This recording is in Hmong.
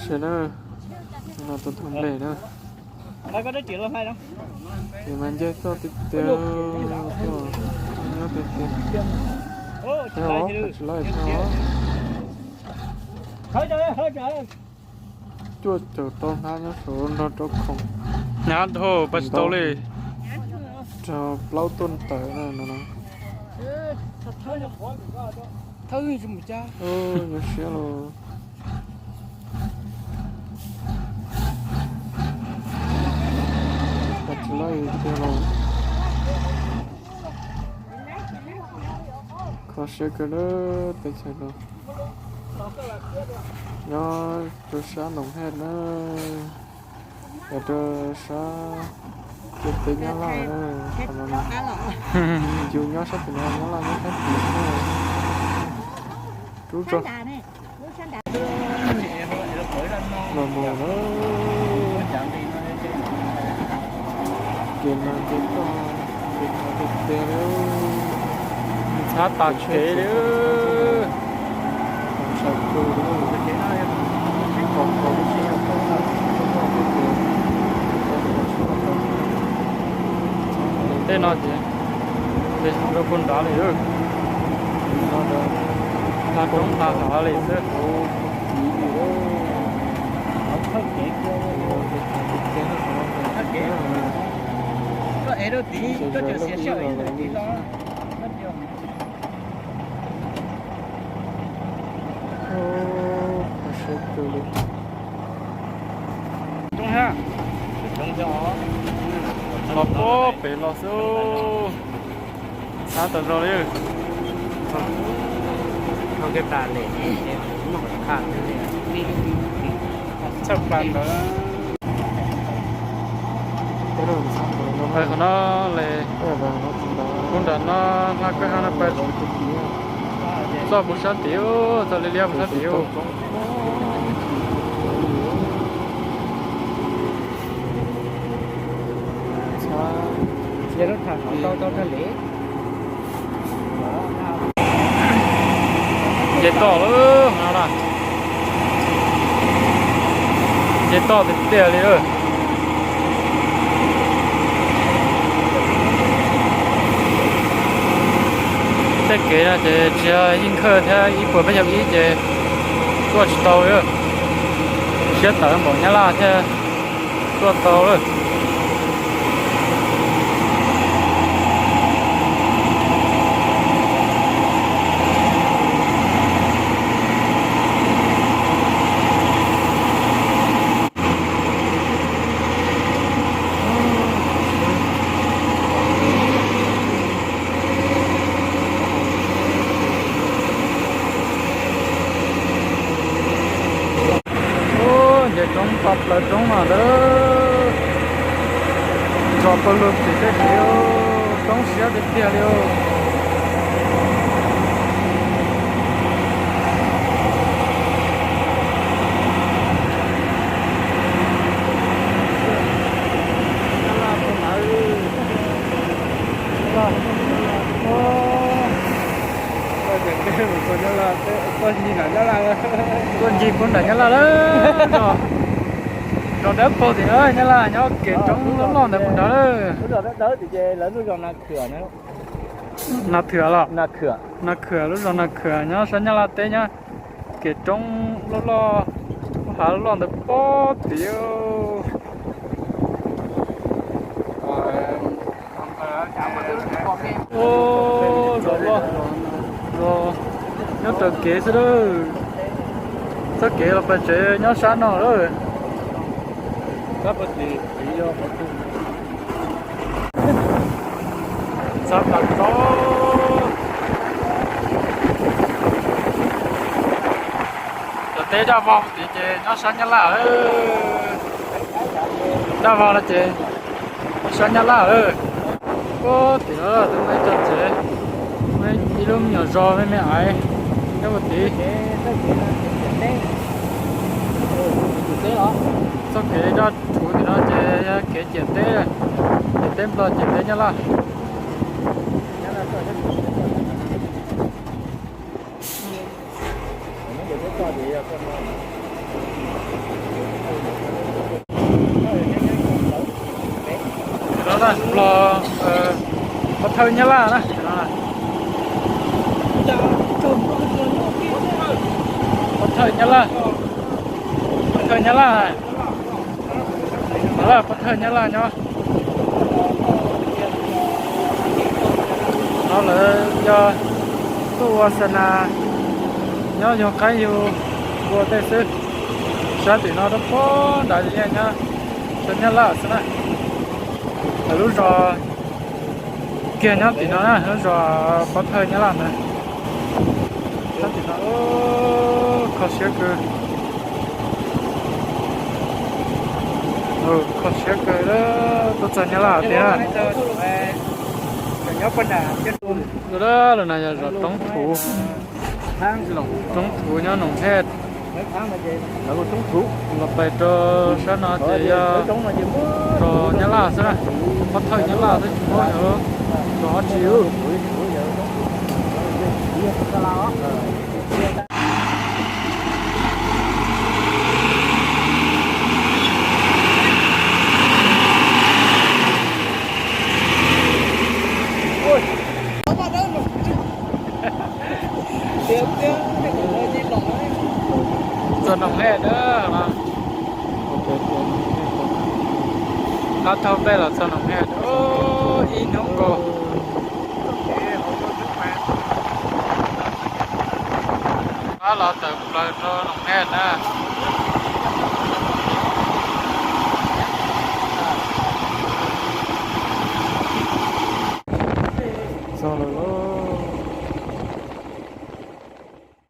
Sawv daws, no tau tau nplej na. Ces mas ncaig toj tiag tiag, nyob tiag tiag. Tsis laib os. Cuaj caum rau hnab nyob saum nrog rau khoom. Hnab dhau pais tsis tau li. Rau plaub tuaj ntawm no no. Yuav siab los. Pais tsis laib tiag los. Kho siab kawg na, teb chaws no. Nyob rau sab Noom Hej na, yog rau sab ciam teb Nyab Laj na, qhov no na. Yus nyob sab tim no, Nyab Laj nyob sab tim no. Rub tso. Los mus na. Ces mas ces toj, ces toj tiag tiag li. Ntxhab tas kev li. Tej no ces rau puag nrad li. Tag roob tag hav li xwb. Los puag pem los xwb. Ntxhab tas zog li. Txhawj plas ntawd. Qhov no li, puag nram no hla kwj ha no pais txoj puag sab tid, txoj liab liab puag sab tid. Nce toj lawm no na. Nce toj tiag tiag li. Tej kev no ces tsis yog yeej khawj thiab ib puas peb caug ib ces tuaj tsis tau li. Siab tawv npaum Nyab Laj thiaj tuaj tau lawm. Ub, nce roob pab plaws roob no ntag. Nrov pawg lug tim tej tid, roob siab tiag tiag li. Tuaj ncig puag nram Nyab Laj lawm. Zos dawb paug tim no Nyab Laj, nyob kev roob loj loj ntawd puag nrad lawm. Nas Khwm los? Nas Khwm, lub zos Nas Khwm nyob sab Nyab Laj teb nyob. Kev roob loj loj, lub hav loj loj ntawd pob tid. Ub, zos loj, zos nyob raws kev xwb lawm. Txoj kev los pais tsev nyob sab no lawm. Txog tom teb, cov teb daj vog tid ces nyob sab Nyab Laj lawm. Daj vog no ces nyob sab Nyab Laj lawm. Puag tim no tus me tso tsev, ib lub me nyuam zos me me aiv nyob puag tid. Txoj kev daj rhuv tim no ces yog kev ciam teb, ciam teb Nplog ciam teb Nyab Laj. Npog, pov thawj Nyab Laj na. Pov thawj Nyab Laj, pov thawj Nyab Laj, pov thawj Nyab Laj nyob. No lawv yog tuaj ua xa nas nyob yug qaib yug npua tej xwb. Sab tim no rau puag nrad yeej nyob, cov Nyab Laj xwb na. Lawv lub zos kiag nyob tim no na, lub zos pov thawj Nyab Laj ntawd. Sab tim no kho siab kawg, kho siab kawg, tuaj txog Nyab Laj tiag na. Los na yog zos Roob Thuv, Roob Thuv nyob Noom Hej. Los pais rau sab no ces yog zos Nyab Laj xwb na, pov thawj Nyab Laj xwb tsis muaj zos dab tsi. Txog Noom Hej na. Qab thauj nplej los txog Noom Hej, ib hnub nkaus. Qab los tawm plaws rau Noom Hej na.